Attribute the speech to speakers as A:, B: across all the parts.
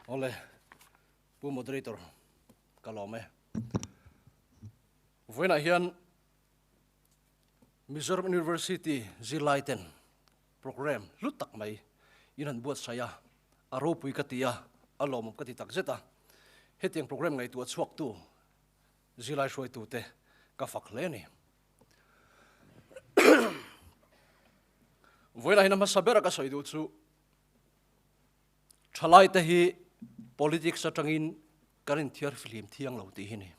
A: Awle, Pu Moderator, ka lawm e. Vawiinah hian Mizoram University zirlaiten program hlu tak mai in han buatsaih a, a ropui ka ti a, a lawmawm ka ti tak zet a. Hetiang program ngaihtuah chhuaktu zirlai hruaitute ka fak hle a ni. Vawiinah hian a hmasa bera ka sawi duh chu thalaite hi politics atangin kan inthiar fihlim thiang lo tih hi a ni.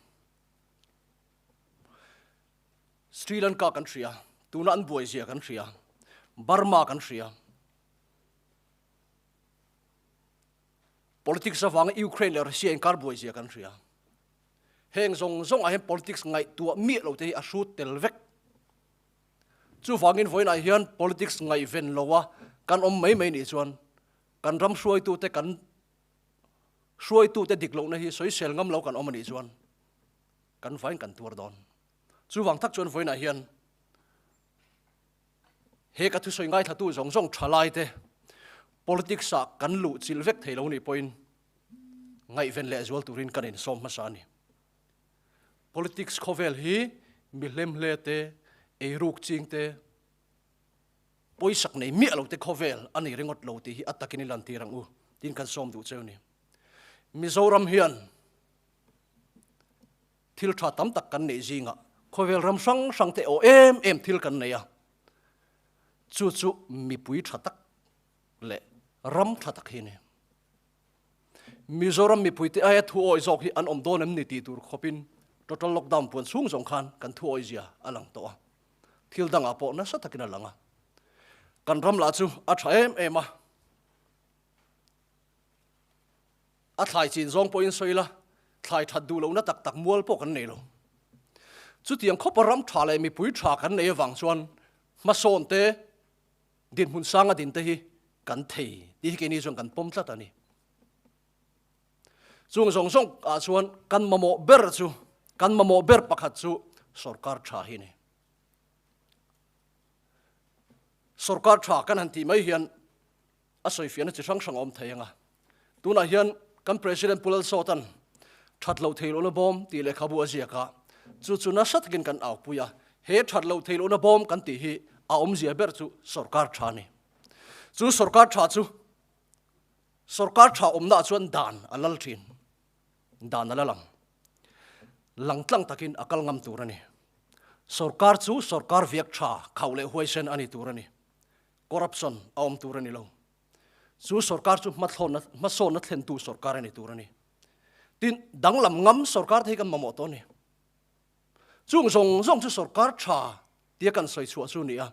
A: Sri Lanka kan hria, tuna an buai zia kan hria, Burma kan hria. Politics avanga Ukraine leh Russia inkar buai zia kan hria. Heng zawng zawngah hian politics ngaihtuah miah lo te hi a hrut tel vek. Chuvangin vawiinah hian politics ngaihven loa kan awm mai mai nih chuan kan ram hruaitute kan hruaitute dik lohna hi sawisel ngam lo kan awm a nih chuan kan vain kan tuar dawn. Chuvang tak chuan vawiinah hian he ka thusawi ngaithlatu zawng zawng thalaite politics-ah kan luh chilh vek thei lo nih pawhin ngaihven leh zual turin kan insawm hmasa a ni. Politics khawvel hi mi hlemhle te, eiruk ching te, pawisak nei miah lo te khawvel a ni ringawt lo tih hi a takin i lantir ang u tiin kan sawm duh cheu a ni. Mizoram hian thil tha tam tak kan neih zingah khawvel ram hrang hrang te aw em em thil kan nei a, chu chu mipui tha tak leh ram tha tak hi a ni. Mizoram mipuite aia thu awih zawk hi an awm dawn em ni tih tur khawpin total lockdown puan chhung zawng khan kan thu awih zia a lang tawh a, thil dangah pawh nasa takin a lang a. Kan ram lah chu a tha em em a, a thlai chin zawng pawhin sawi la, thlai that duh lohna tak tak mual pawh kan nei lo. Chutiang khawpa ram tha leh mipui tha kan nei avang chuan hmasawn te, Dinhmun sanga dinte hi kan thei tih hi keini chuan kan pawm tlat a ni. Chung zawng zawng ah chuan kan mamawh ber chu, kan mamawh ber pakhat chu sorkar tha hi a ni. Sorkar tha kan han tih mai hian a sawifiahna chi hrang hrang a awm thei ang a. Tunah hian kan President Pu Lalsawta'n that loh thei lohna bawm tih lehkhabu a ziak a, chu chu nasa takin kan aupui a. He that loh thei lohna bawm kan tih hi a awmzia ber chu sorkar tha a ni. Chu sorkar tha chu sorkar tha awmnaah chuan dan a lal thin, dan a la lang. Langtlang takin a kal ngam tur a ni. Sorkar chu sorkar viak tha, khauh leh huaisen a ni tur a ni. Corruption a awm tur a ni lo. Chu sorkar chu hmathlawnna, hmasawnna thlentu sorkar a ni tur a ni. Tin, danglam ngam sorkar te hi kan mamawh tawh a ni. Chung zawng zawng chu sorkar tha tia kan sawi chhuah chu a ni a,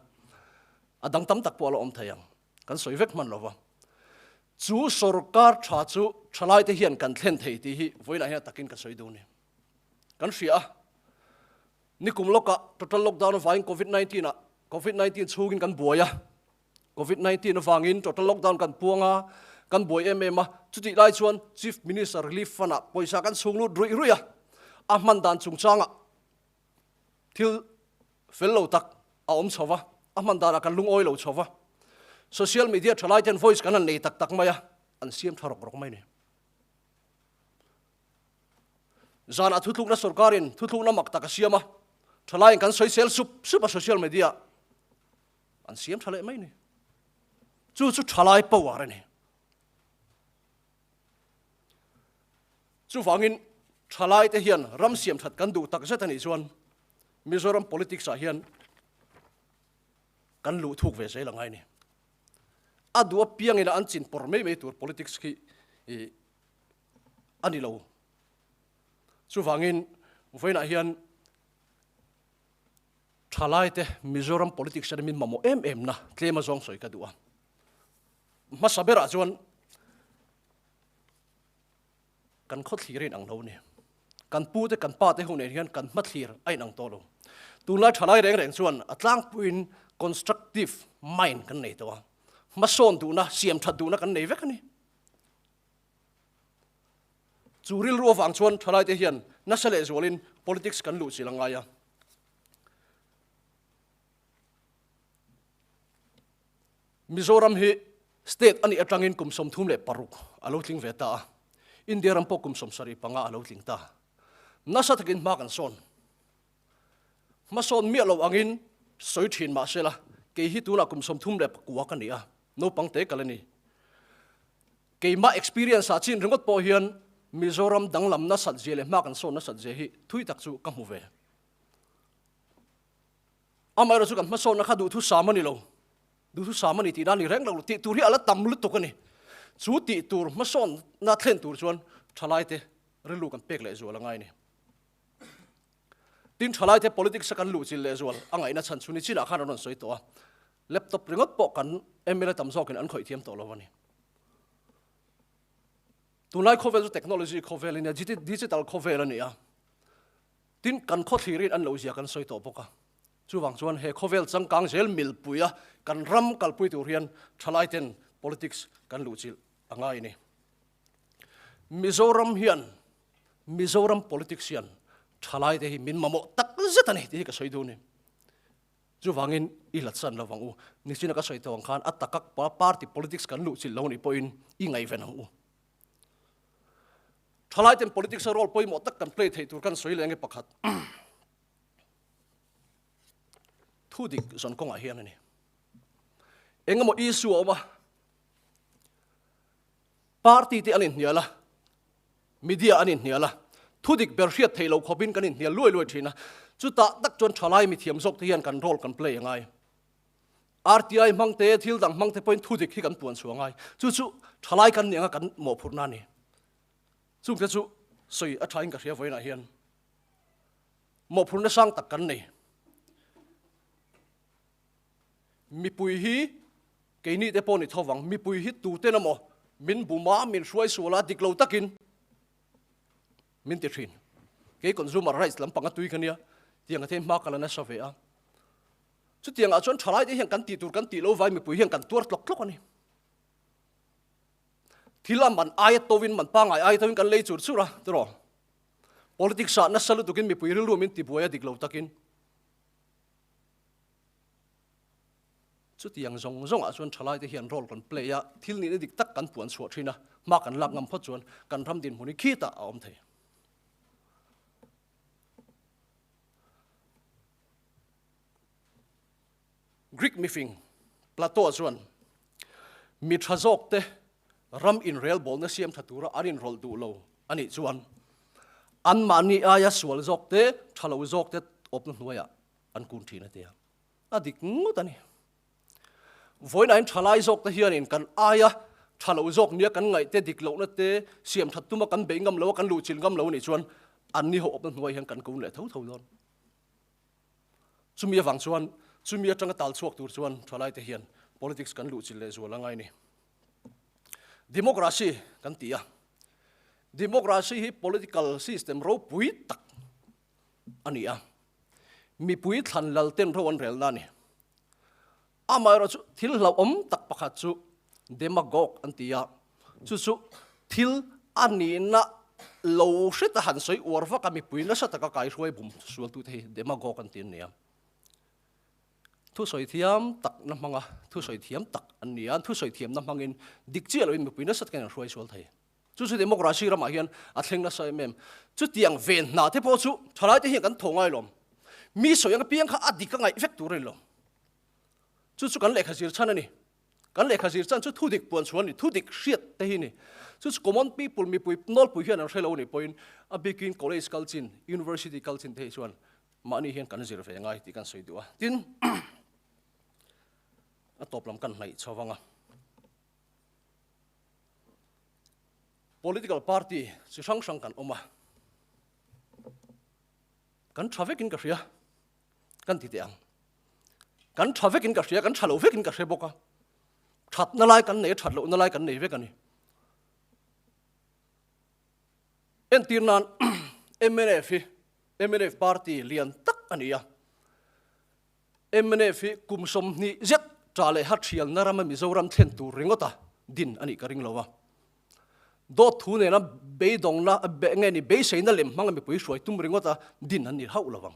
A: a dang tam tak pawh a la awm thei ang, kan sawi vek hman lo va. Chu sorkar tha chu thalaite hian kan thlen thei tih hi vawiinah hian a takin ka sawi duh a ni. Kan hria a, nikum lawkah total lockdown avangin covid 19 ah covid 19 chhungin kan buai a, Covid 19 avangin total lockdown kan puang a, kan buai em em a, chutih lai chuan Chief Minister Relief Fund ah pawisa kan chhung lut ruih ruih a, a hman dan chungchangah thil fel lo tak a awm chho va, a hman danah kan lungawi lo chho va, social media thalai ten voice kan han nei tak tak mai a, an siam tha rawk rawk mai a ni. Zanah thuthlukna sorkarin thuthlukna mak tak a siam a, thalaiin kan sawisel sup sup a social media ah. An siam tha leh mai ni. Chu chu thalai power a ni. Chuvangin thalai te hian ram siam that kan duh tak zet a nih chuan Mizoram politics ah hian kan luh thuk ve zel a ngai ni. A duh apiangin an chin pawr mai mai tur politics khi a ni lo. Chuvangin vawiinah hian Thalaite Mizoram politics hian min mamawh em em na tlem a zawng sawi ka duh a. Hmasa berah chuan kan khawthlir a inang lo a ni. Kan pute kan pate ho nen hian kan hmathlir a inang tawh lo. Tunlai thalai reng reng chuan a tlangpuiin constructive mind kan nei tawh a. Hmasawn duhna, siam that duhna kan nei vek a ni. Chu rilru avang chuan thalaite hian nasa lehzualin politics kan luhchilh a ngai a. Mizoram hi state a nih atangin kum 36 a lo tling ve ta a. India ram pawh kum 75 a lo tling ta. Nasa takin hma kan sawn. Hmasawn miah lo angin sawi thin mah sela, kei hi tunah kum 39 ka ni a, naupang te ka la ni. Keimah experience ah chin ringawt pawh hian Mizoram danglam nasat zia leh hma kan sawn nasat zia hi thui tak chu ka hmu ve. Amaherawh chu kan hmasawnna kha duhthusam a ni lo. Duhthusam a ni tih nan ni reng lo, tih tur hi a la tam lutuk a ni. Chu tih tur hmasawnna thlen tur chuan thalaite rilru kan pek leh zual a ngai a ni. Tin thalaite politics a kan luhchilh leh zual a ngaihna chhan chu ni chinah khan an rawn sawi tawh a. Laptop ringawt pawh kan mla tam zawkin an khawih thiam tawh lo a ni. Tunlai khawvel chu technology khawvel a nia, digital khawvel a ni a. Tin, kan khaw thlirin an lo zia kan sawi tawh bawk a. Chuvang chuan he khawvel changkang zel milpuia kan ram kalpui tur hian thalaiten politics kan luhchilh a ngai a ni. Mizoram hian, Mizoram politics hian thalaite hi min mamawh tak zet a ni tih hi ka sawi dun a ni. Chuvangin i hlatsan lo vang u. Nichina ka sawi tawh ang khan a takak party politics kan luhchilh lo nih pawhin i ngaihven ang u. Thalaiten politics a role pawimawh tak kan play theih tur kan sawi leh ange pakhat. Thu dik zawn kawngah hian a ni. Engemaw issue a awm a, party te an inhnial a, Media an inhnial a, thudik ber hriat theih loh khawpin kan inhnial luai luai thin a, chutah tak chuan thalai mithiam zawk te hian kan role kan play a ngai. RTI hmang te, thil dang hmang te pawhin thudik hi kan puan chhuah a ngai. Chu chu thalai kan nih anga kan mawhphurhna a ni. Chungte chu sawi a thain ka hria vawiinah hian mawhphurhna sang tak kan nei. Mipui hi keini te pawh ni tho vang, mipui hi tuten emaw min bum a, min hruai sual a, dik lo takin min ti thin. Kei consumer rights lampang a tui ka nia, tiang a thei hma ka la nasa ve a. Chutiangah chuan thalai te hian kan tih tur kan tih lo vai mipui hian kan tuar tlawk tlawk a ni. Thil a man aia tovin, man pangai aia tovin kan lei chur chur a, tiraw? Politics ah nasa lutukin mipui rilru min tibuai a dik lo takin. Chutiang zawng zawngah chuan thalaite hian role kan play a, thil nihna dik tak kan puan chhuah thin a, hma kan lak ngam phawt chuan kan ram dinhmun hi khitah a awm thei. Greek mifing Plato-a chuan mi tha zawkte ram inrelbawlna siam tha tura an inrawlh duh lo a nih chuan anmahni aia sual zawkte, tha lo zawkte awpna hnuaiah an kun thin a ti a. A dik ngawt a ni. Vawiinain thalai zawkte hianin kan aia tha lo zawk nia kan ngaihte dik lohna te siam that tuma kan beih ngam lo a, kan luhchilh ngam lo a nih chuan anni ho awpna hnuai hian kan kun leh tho tho dawn. Chumi avang chuan chumi atanga tal chhuak tur chuan thalaite hian politics kan luhchilh leh zual a ngai ni. Democracy kan ti a. Democracy hi political system ropui tak a ni a. Mipui thlan lal ten ro an relna a ni. Amaherawhchu thil hlauhawm tak pakhat chu demagogue an ti a, chu chu thil a nihna lo hreta han sawi uar vak a mipui nasa taka kaihruai bum sualtute hi demagogue an ti an ni a. Thusawi thiam tak na hmanga thusawi thiam tak an ni a, an thusawi thiamna hmangin dik chiah loin mipui nasa takin an hruai sual thei. Chu chu democracy ramah hian a thleng nasa em em. Chutiang ven hna te pawh chu thalaite hian kan thaw ngai lo. Mi sawi ang apiang kha a dik a ngaih vek tur a ni lo. Chu chu kan lehkha zir chhan a ni. Kan lehkha zir chan chu thudik puan chhuan a ni, thudik hriat te hi a ni. Chu chu common people, mipui nawlpui hian an hre lo a nih pawhin a bikin college kal chin, university kal chin te hi chuan mahni hian kan zir ve ngai tih kan sawi duh a. Tin, a tawp lam kan hnaih chho vang a. Political party chi hrang hrang kan awm a, kan tha vekin ka hria, kan ti teh ang. Kan tha vekin ka hria, kan tha lo vekin ka hre bawk a. Thatna lai kan nei a, that lohna lai kan nei vek a ni. Entir nan mnf hi mnf party lian tak a ni a. Mnf hi kum 20 zet ṭah leh hathialna rama Mizoram thlen tur ringawta din a nih ka ring lo a. Dawt thu nena beidawngna nge ni beiseina lem hmanga mipui hruai tum ringawta din an ni hauh lo ang.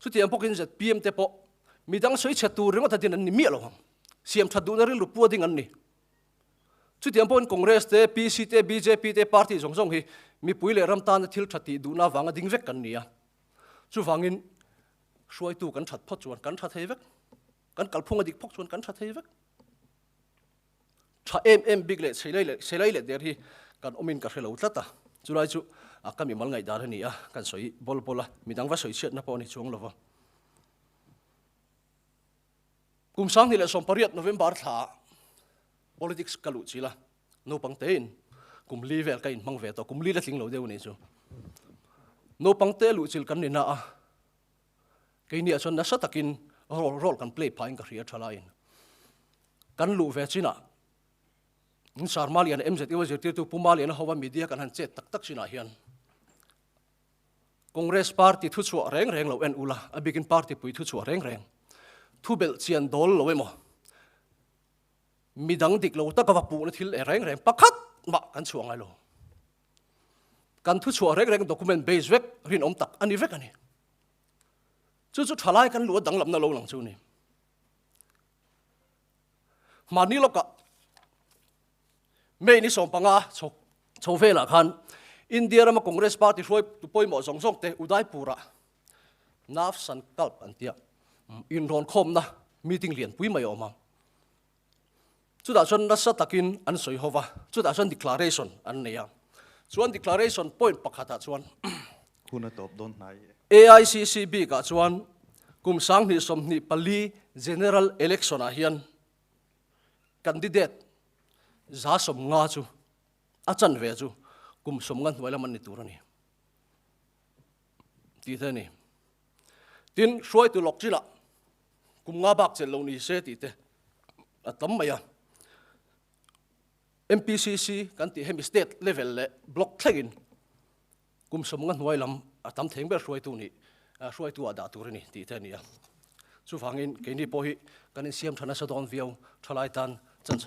A: Chutiang bawkin zpm te pawh midang sawi chhe tur ringawta din an ni miah lo ang. Siam ṭhat duhna rilru pua ding an ni. Chutiang pawhin Congress te, PC te, bjp te party zawng zawng hi mipui leh ram tana thil tha tih duhna avanga ding vek kan ni a. Chuvangin hruaitu kan that phawt chuan kan tha thei vek. Kan kalphung a dik phawk chuan kan tha thei vek. Tha em em bik leh chheilai leh chheilai leh der hi kan awmin ka hre lo tlat a. Chulai chu ka mimal ngaihdan a ni a, kan sawi bawl bawl a, midang va sawi chhiatna pawh a ni chuang lo va. Kum 2018 November thla ah politics ka luh chil a, naupang tein kum li vel ka inhmang ve tawh, kum li la tling lo deuh a nih chu. Naupang te luh chil kan ni na a, keini ah chuan nasa takin role role kan play phahin ka hria tha laiin. Kan luh ve chinah in Sarma Liana MZU a zirtirtu Pu Maliana hova media kan han chet tak tak chinah hian Congress party thuchhuah reng reng lo en ula, a bikin party pui thuchhuah reng reng, thu belh chian dawl lo emaw, midang dik lo taka va puhna thil e reng reng pakhat mah kan chhuah ngai lo. Kan thuchhuah reng reng document base vek rinawm tak a ni vek a ni. Chu chu thalai kan luh a danglamna lo lang chu ni. Mahni lawkah May ni 15 chho chho velah khan India rama Congress party hruai tu pawimawh zawng zawng te Udaipur-ah Nav Sankalp an tia inrawn khawmna meeting lian pui mai a awm a. Chutah chuan nasa takin an sawi ho va, chutah chuan declaration an nei a. Chuan declaration point pakhatah chuan
B: Hun a tawp dawn hnai e.
A: AICC bikah chuan kum 2024 General Election-ah hian Candidate 150 chu a chanve chu kum 50 hnuai lam an ni tur a ni tih te a ni. Tin, hruaitu lawk chinah kum nga bak chelh lo ni se tih te a tam mai a. MPCC kan tih hemi state level leh block thlengin Kum 50 hnuai lam a tam theng ber hruaitu nih hruaitu ah dah tur a ni tih te a ni a. Chuvangin keini pawh hi kan insiam tha nasa dawn viau, thalai tan chan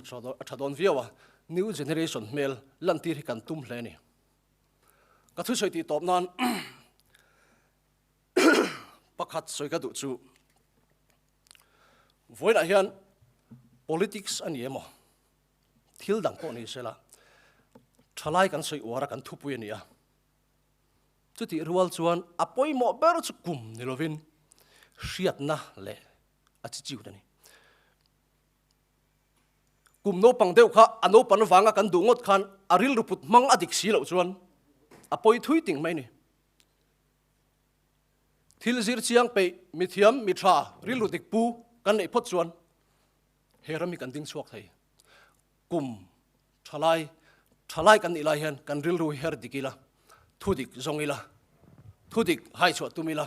A: a tha dawn viau a, new generation hmel lantir hi kan tum hle a ni. Ka thusawi tih tawp nan pakhat sawi ka duh chu vawiinah hian politics a ni emaw Thil dang pawh ni sela, thalai kan sawi uar a kan thupui a ni a. Chutih rual chuan a pawimawh ber chu kum ni lovin hriatna leh attitude a ni. Kum naupang deuh kha a naupan vanga kan duh ngawt khan a rilru put hmang a dik si loh chuan a pawi thui ting mai a ni. Thil zir chiang peih, mithiam, mitha, rilru dik pu kan neih phawt chuan He ram hi kan ding chhuak thei. Kum thalai, thalai kan nih lai hian kan rilru hi her dik ila, thu dik zawng ila, thu dik hai chhuah tum ila,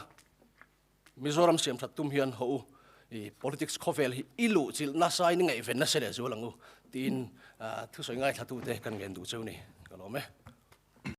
A: Mizoram siam that tum hian haw u, i politics khawvel hi i luh chilh nasa in i ngaihven nasa leh zual ang u tiin thusawi ngaithlatute kan ngen duh cheu ni. Ka lawm e.